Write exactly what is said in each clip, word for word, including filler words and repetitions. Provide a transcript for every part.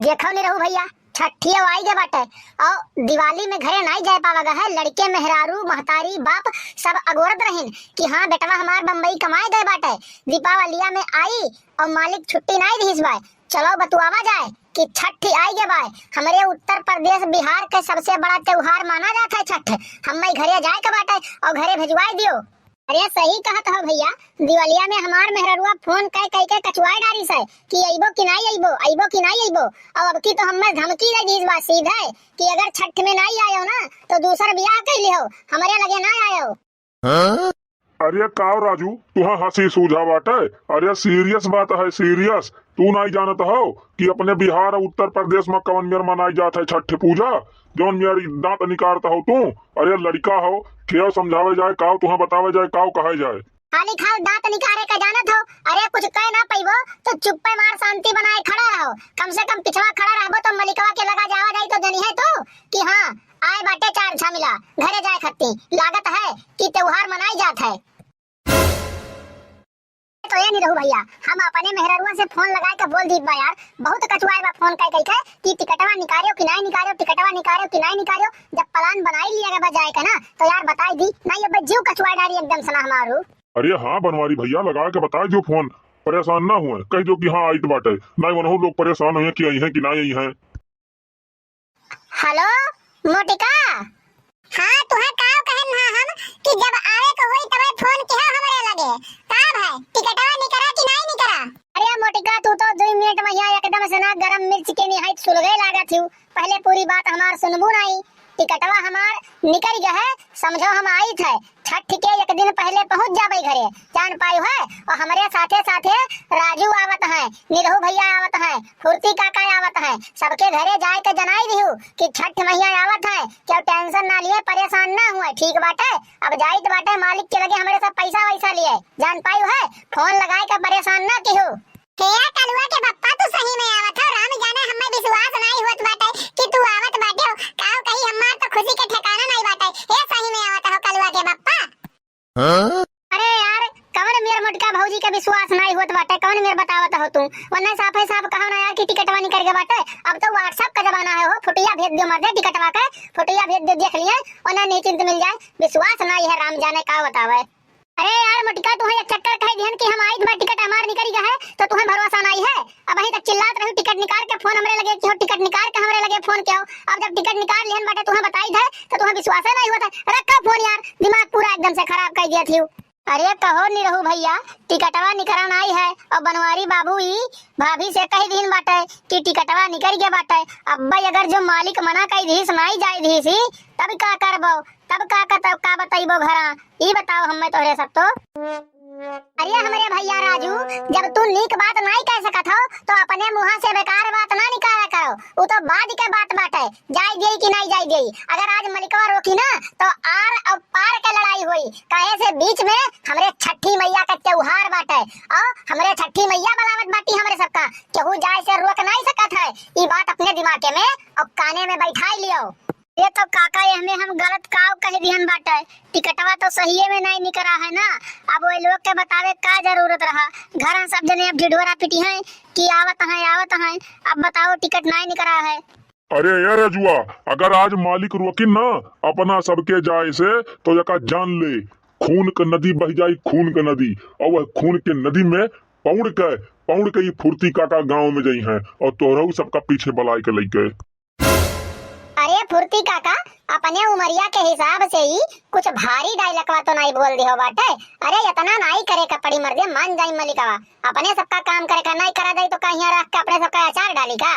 देखो निरहू भइया, छठियो आई गए बाटे, और दिवाली में घरे नाई जाए पावा गए है। लड़के, मेहरारू, महतारी, बाप सब अगोरत रहिन कि हाँ बेटवा हमार बम्बई कमाए गए बाटे, दीपावलिया में आई और मालिक छुट्टी नाई दिहिस बाय। चलो बतुआवा जाए कि छठ आई गए बाय। हमरे उत्तर प्रदेश, बिहार के सबसे बड़ा त्योहार माना जात है छठ। हम्मे घरे जाए के बाटे और घरे भेजवाए दियो। अरे सही कहत हो भइया, दिवालिया में हमार मेहररुआ फोन कइ कइ के कचुआए डारिस है कि अइबो कि नाई अइबो, अइबो कि नाई अइबो। और अब की तो हम्मे धमकी दे दीस बा सीधे कि अगर छठ में नाई आयो ना तो दूसर बियाह कइ लिहो, हमरे लगे ना आयो। अरे काव राजू, तुहा हंसी सूझा बाटे? अरे serious बात है, serious। तू नाई जानत हो कि अपने बिहार और उत्तर प्रदेश में कवन मेर मनाई जात है छठ पूजा, जौन मेर दांत निकारत हो तू? अरे लड़का हो, केव समझावे जाए, काव तुहा बतावे जाए, काव कहे जाए? खाली खाल दांत निकारे का जानत हो। अरे कुछ कह ना पइबो तो चुप्पे मार शांति बनाए खड़ा रहो। कम से कम पिछवा खड़ा रहबो तो मलिकवा के लगा जावा जाई तो जनिहे तू कि हाँ, आए बाटे चार झमिला घरे जाए खत्ती। लागत है कि त्योहार मनाई जात है। तो ये निरहू भइया, हम अपने मेहररुआ से फोन लगाए के बोल दीत बा यार, बहुत कचुआए बा फोन कइ कइ के कि टिकटवा निकारियो कि नाई निकारियो, टिकटवा निकारियो कि नाई निकारियो। जब plan बनाई लिया गए बा जाए के ना, तो यार बताई दी, नाई अब जीव कचुआए डारी एकदम से ना हमारू। अरे हाँ बनवारी भइया, लगा के बताई दियो फोन, परेशान ना हुए, कहि दियो कि हाँ आइत बाटे, नाई वनहू लोग परेशान हुए कि अइहैं कि नाई अइहैं। हेलो मोटिका। हाँ, तुहे काव कहन हा हम कि जब आवे के होई तबे फोन किहा हमरे लगे। का भाई, टिकटवा निकरा कि नाई निकरा? अरे मोटिका, तू तो दुई मिनट में यहाँ एकदम से ना गरम मिर्च के निहायत सुलगे लागत हिउ। पहले पूरी बात हमार सुनबू नाई। टिकटवा हमार निकरि गए है, समझो हम आइत है। छठ के एक दिन पहले पहुँच जाबे घरे, जान पायु है। और हमरे साथे साथे राजू आवत हैं, निरहू भइया आवत हैं, फुर्ती काका आवत हैं, सबके घरे जाए के जनाई दिहू कि छठ मइया आवत हैं, केव tension ना लिए, परेशान ना हुए, ठीक बाटे। अब जाइत बाटे मालिक के लगे हमरे सब पैसा वैसा लिए, जान पायु है, फोन लगाए के परेशान ना किहू। हे कलुआ के बप्पा, तू सही में आवत हो? राम जाने हम्मे विश्वास नाई होत बाटे कि तू आवत बाटे हो। काव कही, हमार तो खुशी के ठिकाना नाई बाटे। हे सही में आवत हो कलुआ के बप्पा? अरे यार, कवन मेर मोटका भौजी के विश्वास नाई होत बाटे, कवन मेर बतावत हो तू? वन्ने साफे साफ कहो ना यार कि टिकटवा निकरि गए बाटे। अब तो WhatsApp का जमाना है हो, फोटोया भेज दियो मर्दे टिकटवा के, फोटोया भेज दियो, देख लिए, वन्ने निश्चिंत मिल जाए। विश्वास नाई है, राम जाने का बतावे। अरे यार मोटका, तुहे एक चक्कर कह दिहन कि हम आइत बा, टिकट हमार निकरि गए है, तो तुहे भरोसा नाई है। अबहीं तक चिल्लात रही टिकट निकार के, फोन हमरे लगे किहो, टिकट निकार के हमरे लगे फोन किहो। अब जब टिकट निकार लिहन बाटे, तुहे बताई दे, तो तुहे विश्वासे नाई होत है। रखो फोन यार, दिमाग पूरा एकदम से खराब कइ दिया थिउ। अरे कहो निरहू भइया, टिकटवा निकरा नाई है, और बनवारी बाबू ई भाभी से कहि दिहन बाटे कि टिकटवा निकरि गए बाटे। अब्बे अगर जो मालिक मना कइ दिहिस, नाई जाए दिहिस, तब का करबो? तब का, का, तब का बतइबो घरा? ई बताओ हम्मे तोहरे सब तो। अरे हमरे भइया राजू, जब तू नीक बात नाई कह सकत हो, तो अपने मुँहा से बेकार बात ना निकाला करो। उ तो बाद के बात बाटे, जाए देई कि नाई जाए देई। अगर आज मलिकवा रोकी ना, तो आर और पार के लड़ाई होई। काहे से बीच में हमरे छठी मइया के त्योहार बाटे, और हमरे छठी मइया बुलावत बाटी हमरे सबका, केहू जाए से रोक नाई सकत है। ई बात अपने दिमागे में और काने में बैठाई लियो। ये तो काका, एहमे हम गलत काव कह दिहन बाटे, टिकटवा तो सहिए में नाई निकरा है ना। अब ओए लोग के बतावे का जरूरत रहा, घर सब जने अब ढिढोरा पिटी हैं कि आवत हैं, आवत हैं। अब बताओ, टिकट नाई निकरा है। अरे ए रजुआ, अगर आज मालिक रोकिन ना अपना सबके जाए से, तो एका जान ले, खून क नदी बह जाई, खून क नदी। और वह खून के नदी में पौड़ के, पौड़ के ई फुर्ती काका गाँव में जइहैं और तोहरहू सबका पीछे बलाय के लइके। अरे फुर्ती काका, अपने उमरिया के हिसाब से ही कुछ भारी डायलॉगवा तो नाई बोल दिहो बाटे। अरे इतना नाई करे का पड़ी मर्दे, मान जाई मलिकवा। अपने सबका काम करे का नाई करा जाई तो का हियाँ रख के अपने सबका अचार डाली का?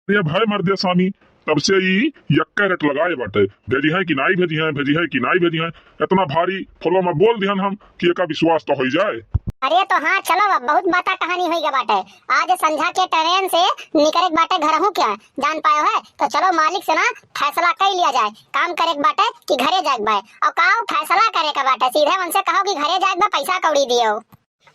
अरे भाई मर्दे स्वामी, तब से ई यक्के रट लगाए बाटे, भेजिहैं कि नाई भेजिहैं, भेजिहैं कि नाई भेजिहैं। इतना भारी फुलवा में बोल दिहन हम कि एका विश्वास तो होई जाए। अरे तो हाँ, चलो अब बहुत बाता कहानी होई गए बाटे। आज संझा के ट्रेन से निकरे के बाटे घरहू के, जान पायो है, तो चलो मालिक से ना फैसला कई लिया जाए। काम करे के बाटे कि घरे जाए के बाटे? और का फैसला करे के बाटे, सीधे उनसे कहो कि घरे जाए के बा, पैसा कौड़ी दियो।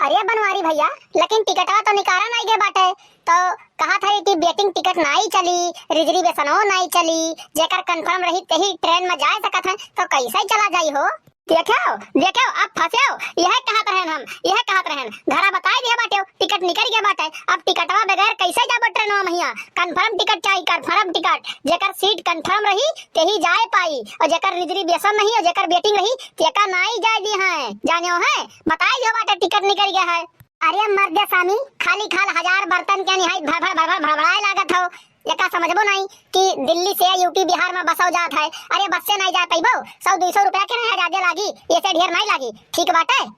अरे बनवारी भैया, लेकिन टिकटवा तो निकारा नाई गए बाटे, तो कहा था कि वेटिंग टिकट नाई चली, रिजर्वेशनो नाई चली, जेकर कंफर्म रही तेही ट्रेन में जाए सकत है, तो कैसे चला जाई हो? देखेउ, देखेउ, अब फंसेउ। यह कहत रहेन हम, यह कहत रहेन। घरा बताइ दिहे बाटेउ, टिकट निकरि गए बाटे। अब टिकटवा बगैर कैसे जाबो ट्रेनवा महिया? Confirm टिकट चाही, confirm टिकट। जेकर सीट confirm रही, तेही जाए पाई, और जेकर reservation रही, और जेकर waiting रही, तेका नाई जाए दिहे। जानेउ है, बताइ दिहे बाटे, टिकट निकरि गए है। अरे मर्दे सामी, खाली खाल हजार बर्तन के निहाई भड़भड़ भड़भड़ भड़भड़ाए लागत हो। एका समझबो नाई कि दिल्ली से यूपी बिहार में बसो जात है। अरे बस से नाई जा पइबो, सौ दुई सौ रुपया किराया जादे लागी, एसे ढेर नाई लागी। ठीक बाटे।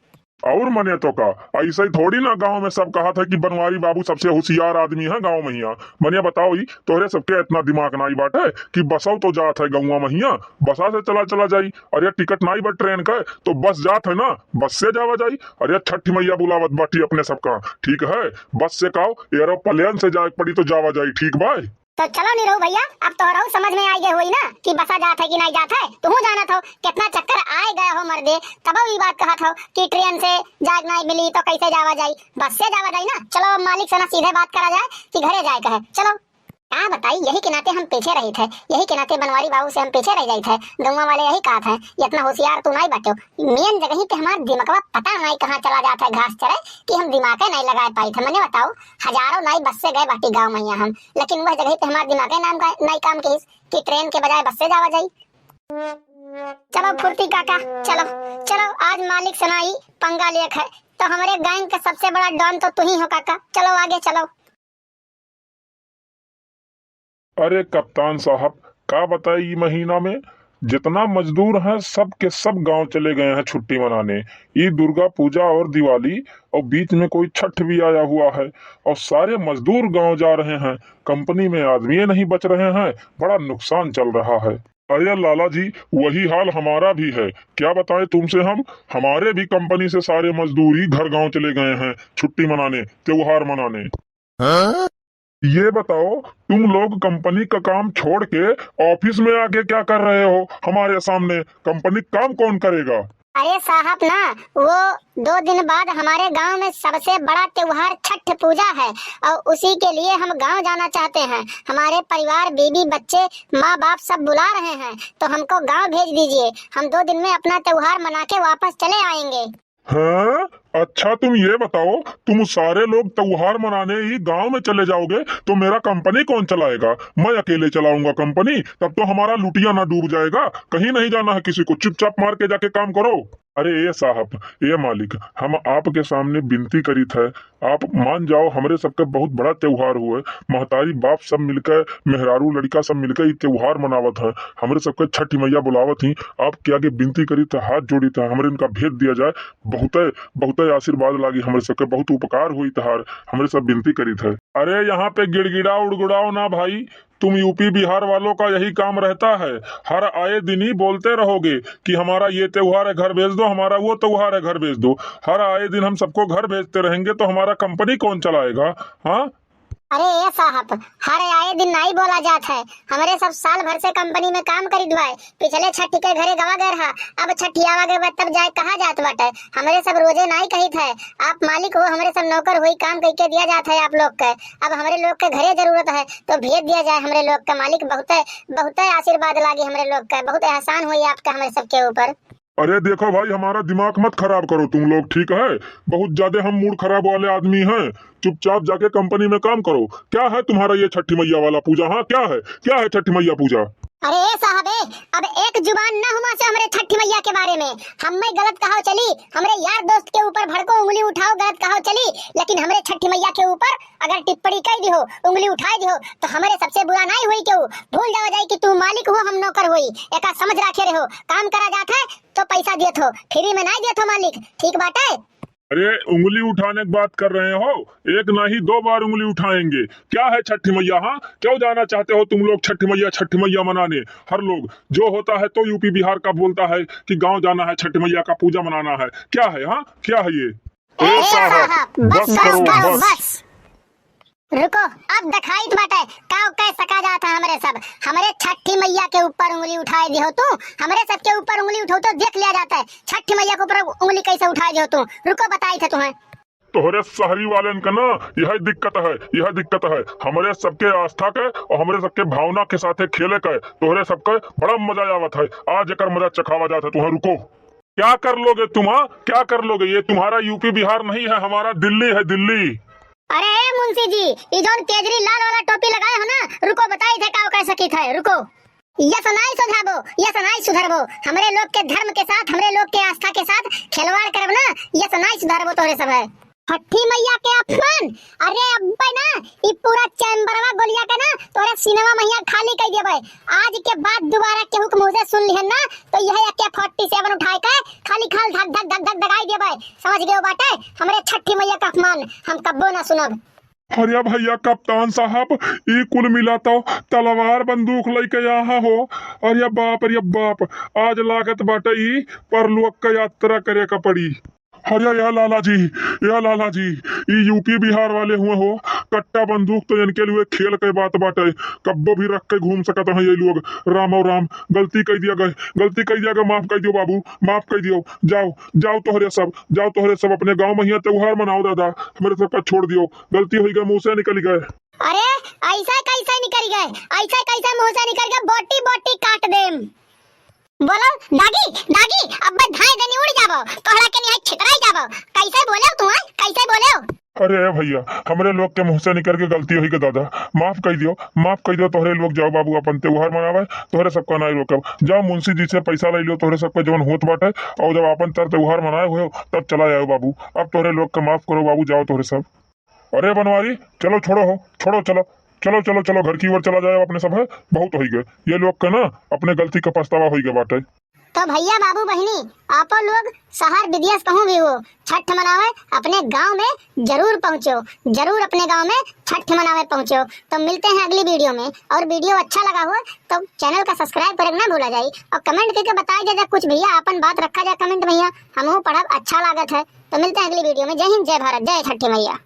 और मने तो का, ऐसे ही थोड़ी ना गांव में सब कहत है कि बनवारी बाबू सबसे होशियार आदमी है गांव महिया। मने बताओ ही, तोहरे सबके इतना दिमाग नाई बाटे कि बसो तो जात है गौवा महिया, बसा से चला चला जाई। अरे टिकट नाई बा ट्रेन का, तो बस जात है ना, बस से जावा जाई। अरे छठी मैया बुलावत बाटी अपने सबका, ठीक है, बस से काओ, एरोप्लेन से जाए पड़ी तो जावा जाई, ठीक बा। तो चलो निरहू भैया, अब तोहरहू समझ में आइ गए होई ना कि बसा जात है कि नाई जात है। तुहू जानत हो कितना चक्कर आए गए हो मर्दे, तब ई बात कहत हो कि ट्रेन से जाए नाई मिली तो कैसे जावा जाई, बस से जावा जाई ना। चलो अब मालिक से ना सीधे बात करा जाए कि घरे जाए के है। चलो। का बताई, यही के नाते हम पीछे रहित है, यही के नाते बनवारी बाबू से हम पीछे रह जाइत है। गौवा वाले यही कहत है, "इतना होशियार तू नाई बाट्यो।" मेन जगही पे हमार दिमगवा पता नाई कहाँ चला जात है घास चरे कि हम दिमागे नाई लगाए पाइत है। मने बताओ, हजारों नाई बस से गए बाटी गाँव महिया हम, लेकिन वह जगही पे हमार दिमागे नाम का, नाई काम किहिस कि ट्रेन के बजाय बस से जावा जाई। चलो फुर्ती काका, चलो, चलो, आज मालिक से नाई पंगा लेक है, तो हमरे गैंग का सबसे बड़ा डॉन तो तुही हो काका। चलो आगे चलो। अरे कप्तान साहब, का बताई, ई महीना में जितना मजदूर हैं, सब के सब गांव चले गए हैं छुट्टी मनाने। ई दुर्गा पूजा और दिवाली और बीच में कोई छठ भी आया हुआ है और सारे मजदूर गांव जा रहे हैं, कंपनी में आदमी नहीं बच रहे हैं, बड़ा नुकसान चल रहा है। अरे लाला जी, वही हाल हमारा भी है। क्या बताएं तुमसे हम, हमारे भी कंपनी से सारे मजदूर ही घर गांव चले गए हैं छुट्टी मनाने, त्योहार मनाने। हाँ? ये बताओ, तुम लोग कंपनी का काम छोड़ के ऑफिस में आके क्या कर रहे हो हमारे सामने? कंपनी काम कौन करेगा? अरे साहब ना, वो दो दिन बाद हमारे गांव में सबसे बड़ा त्योहार छठ पूजा है और उसी के लिए हम गांव जाना चाहते हैं। हमारे परिवार, बीवी, बच्चे, माँ बाप सब बुला रहे हैं, तो हमको गांव भेज दीजिए। हम दो दिन में अपना त्योहार मना के वापस चले आएंगे। हाँ? अच्छा तुम ये बताओ, तुम सारे लोग त्योहार मनाने ही गांव में चले जाओगे तो मेरा कंपनी कौन चलाएगा? मैं अकेले चलाऊंगा कंपनी? तब तो हमारा लुटिया ना डूब जाएगा। कहीं नहीं जाना है किसी को, चुपचाप मार के जाके काम करो। अरे ए साहब, ए मालिक, हम आपके सामने विनती करीत है, आप मान जाओ, हमरे सबके बहुत बड़ा त्योहार हुए, महतारी बाप सब मिलके, मेहरारू लड़िका सब मिलके ई त्योहार मनावत है, हमरे सबके छठी मैया बुलावत ही, आपके आगे विनती करीत है, हाथ जोड़ीत है, हमरे इनका भेज दिया जाए, बहुते, बहुते आशीर्वाद लागी हमरे सबके, बहुत उपकार हुई तहार, हमरे सब विनती करीत है। अरे यहाँ पे गिड़गिड़ा उड़गुड़ाओ ना भाई, तुम यूपी बिहार वालों का यही काम रहता है, हर आए दिन ही बोलते रहोगे कि हमारा ये त्योहार है घर भेज दो, हमारा वो त्योहार है घर भेज दो। हर आए दिन हम सबको घर भेजते रहेंगे तो हमारा कंपनी कौन चलाएगा? हाँ। अरे ए साहब, हर आए दिन नाई बोला जात है, हमरे सब साल भर से कंपनी में काम करीत बाए, पिछले छठी के घरे गवा गए रहा, अब छठी आवा गए बा तब जाए कहा जात बाटे। हमरे सब रोजे नाई कहित है, आप मालिक हो, हमरे सब नौकर होई, काम कइके दिया जात है आप लोग के। अब हमरे लोग के घरे जरूरत है तो भेज दिया जाए हमरे लोग के। मालिक बहुते, बहुते आशीर्वाद लागी हमरे लोग के, बहुत एहसान होई आपके हमरे सबके ऊपर। अरे देखो भाई, हमारा दिमाग मत खराब करो तुम लोग, ठीक है? बहुत ज्यादा हम मूड खराब वाले आदमी हैं। चुपचाप जाके कंपनी में काम करो। क्या है तुम्हारा ये छठी मैया वाला पूजा? हाँ, क्या है, क्या है छठी मैया पूजा? अरे ए साहब ए, अब एक जुबान न हुआ से हमरे छठी मैया के बारे में। हमें गलत कहाव चली, हमरे यार दोस्त के ऊपर भड़को उंगली उठाओ, गलत कहाव चली, लेकिन हमरे छठी मैया के ऊपर अगर टिप्पणी कइ दिहो, उंगली उठाइ दिहो, तो हमरे सबसे बुरा नाई होई केहू। भूल जावा जाई कि तू मालिक हो, हम नौकर होई। एका समझ राखे रहो, काम करा जात है तो पैसा देत हो, फ्री में नाई देत हो मालिक, ठीक बाटे? अरे, उंगली उठाने की बात कर रहे हो? एक नहीं, दो बार उंगली उठाएंगे। क्या है छठी मैया? हाँ, क्यों जाना चाहते हो तुम लोग छठी मैया, छठी मैया मनाने? हर लोग जो होता है तो यूपी बिहार का बोलता है कि गांव जाना है, छठी मैया का पूजा मनाना है। क्या है? हाँ, क्या है ये? ए ए साहब, साहब, बस बस, बस करो, बस करो, बस। बस। रुको, अब देखाइत बाटे, का कह सका जात है हमरे सब। हमरे छठी मैया के ऊपर उंगली उठाए दिहो तू, हमरे सब के ऊपर उंगली उठाओ तो देख लिया जाता है, छठी मैया के ऊपर उंगली कैसे उठाए दिहो तू। रुको, बताइत है तुम्हें। तोहरे शहरी वालन का ना, यही दिक्कत है, यही दिक्कत है। हमरे सबके आस्था के और हमरे सबके भावना के साथे खेले के, तोहरे सबके बड़ा मजा आवत है। आज एकर मजा चखावा जात है तुम्हें, रुको। क्या कर लोगे तुम, हाँ? क्या कर लोगे? ये तुम्हारा यूपी बिहार नहीं है, हमारा दिल्ली है, दिल्ली। अरे ए मुंशी जी, ई जौन केजरी लाल वाला टोपी लगाए हो ना, रुको बताई थे का कह सकी थे, रुको। यस नाई सुधरबो, यस नाई सुधरबो। हमरे लोग के धर्म के साथ, हमरे लोग के आस्था के साथ खिलवाड़ करब ना, यस नाई सुधरबो तोहरे सब है। छठी मैया के अपमान। अरे अब्बे ना, ई पूरा चैम्बरवा गोलिया के ना तोरे सिनेमा मैया खाली कर देबे। आज के बाद दोबारा केहू के मुंह से सुन लिहन ना, तो यह AK forty seven उठाए के खाली खाल धक धक धक धक दगाई देबे। समझ गए बाटे? हमरे छठी मैया का अपमान हम कब्बो ना सुनब। अरे भैया कप्तान साहब, ई कुल मिला तो तलवार बंदूक लेके आहा हो। अरे बाप रे बाप, आज लागत बाटे ई परलोक का यात्रा करे का पड़ी। अरे या लाला जी, या लाला जी, ई यूपी बिहार वाले हुए हो, कट्टा बंदूक तो इनके लिए खेल के बात बाटे, कब्बो भी रख के घूम सकत हैं ये लोग। राम और राम, गलती कर दिया गए, गलती कर दिया गए, माफ कर दियो बाबू, माफ कर दियो। जाओ, जाओ तोहरे सब, जाओ तोहरे सब अपने गांव में हियां त्योहार मनाओ दादा, हमरे सबका छोड़ दियो, गलती होई गए, मुंह से निकल गए। अरे ऐसा कैसे निकल गए, ऐसा कैसे मुंह से निकल गए, बोटी बोटी काट देम। बोलो, दागी, दागी, अब्बे धाए देनी उड़ जाबो, तोहरा के निहाय छितराई जाबो। कैसे बोलेव तू, हैं? कैसे बोलेव? अरे ए भैया, हमरे लोग के मुंह से निकल के गलती होई के दादा, माफ कर दियो, माफ कर दियो। तोहरे लोग जाओ बाबू, अपन त्योहार मनावे, तोहरे सबका नाई रोकब। जाओ मुंशी जी से पैसा ले लियो, तोहरे सबका जवन होत बाटे, और जब अपन तर त्योहार मनाए हुए तब चला जाओ बाबू। अब तोहरे लोग के माफ करो बाबू, जाओ तोहरे सब। अरे बनवारी, चलो छोड़ो हो, छोड़ो, चलो, चलो, चलो, चलो, घर की ओर चला जाए अपने सब है, बहुत होई गए। ये लोग के ना अपने गलती का पछतावा होई गए बाटे। तो भैया बाबू बहिनी, आपो लोग शहर विदेश कहूँ भी हो, छठ मनावे अपने गांव में जरूर पहुँचो, जरूर अपने गांव में छठ मनावे पहुँचो। तो मिलते हैं अगली वीडियो में, और वीडियो अच्छा लगा हो तो चैनल का सब्सक्राइब करे ना भूला जाए, और कमेंट करके बताया जाए कुछ भैया अपन बात रखा जाए कमेंट में, हमहू पढ़ब अच्छा लागत है। तो मिलते हैं अगली वीडियो में। जय हिंद, जय भारत, जय छठी मैया।